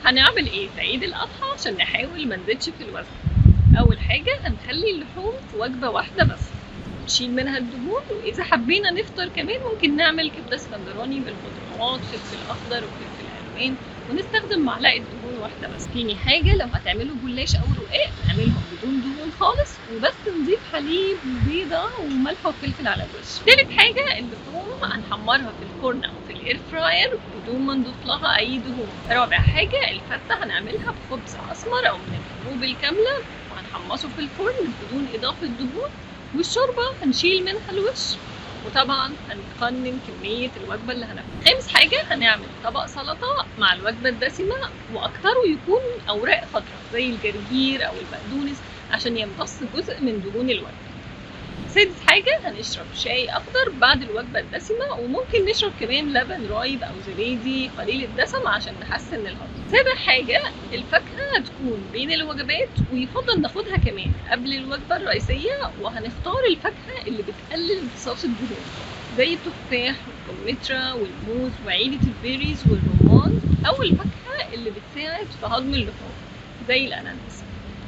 هنعمل ايه في عيد الاضحى عشان نحاول ما نزيدش في الوزن؟ اول حاجة هنخلي اللحوم في وجبة واحدة بس، نشيل منها الدهون، واذا حبينا نفطر كمان ممكن نعمل كبده اسكندراني بالخضروات، فلفل اخضر وفلفل الوان، ونستخدم معلقه دهون واحدة بس. تاني حاجة لو هتعملوا جلاش او رقاق نعملهم بدون دهون خالص، وبس نضيف حليب وبيضه وملح وفلفل على الوش. تالت حاجة اللحوم هنحمرها في الفرن او في ال air fryer بدون ما نضيف لها اي دهون. رابع حاجة الفته هنعملها بخبز اسمر او من الحبوب الكاملة، وهنحمصه في الفرن بدون اضافه دهون، والشوربه هنشيل منها الوش، وطبعا هنقنن كمية الوجبة اللي هناكلها. خامس حاجة هنعمل طبق سلطة مع الوجبة الدسمة، واكتره يكون اوراق خضراء زي الجرجير او البقدونس عشان يمتص جزء من دهون الوجبة. سادس حاجة هنشرب شاي اخضر بعد الوجبة الدسمة، وممكن نشرب كمان لبن رايب او زبادي قليل الدسم عشان نحسن الهضم. سابع حاجة الفاكهة هتكون بين الوجبات، ويفضل ناخدها كمان قبل الوجبة الرئيسية، وهنختار الفاكهة اللي بتقلل امتصاص الدهون زي التفاح والكمثرى والموز وعيلة ال berries والرمان، او الفاكهة اللي بتساعد في هضم اللحوم زي الاناناس.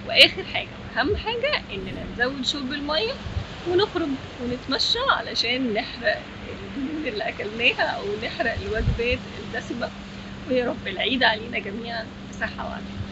واخر حاجة واهم حاجة اننا نزود شرب المية ونخرج ونتمشى علشان نحرق الدهون اللي اكلناها او نحرق الوجبات الدسمة. ويا رب العيد علينا جميعا بصحة وعافيه.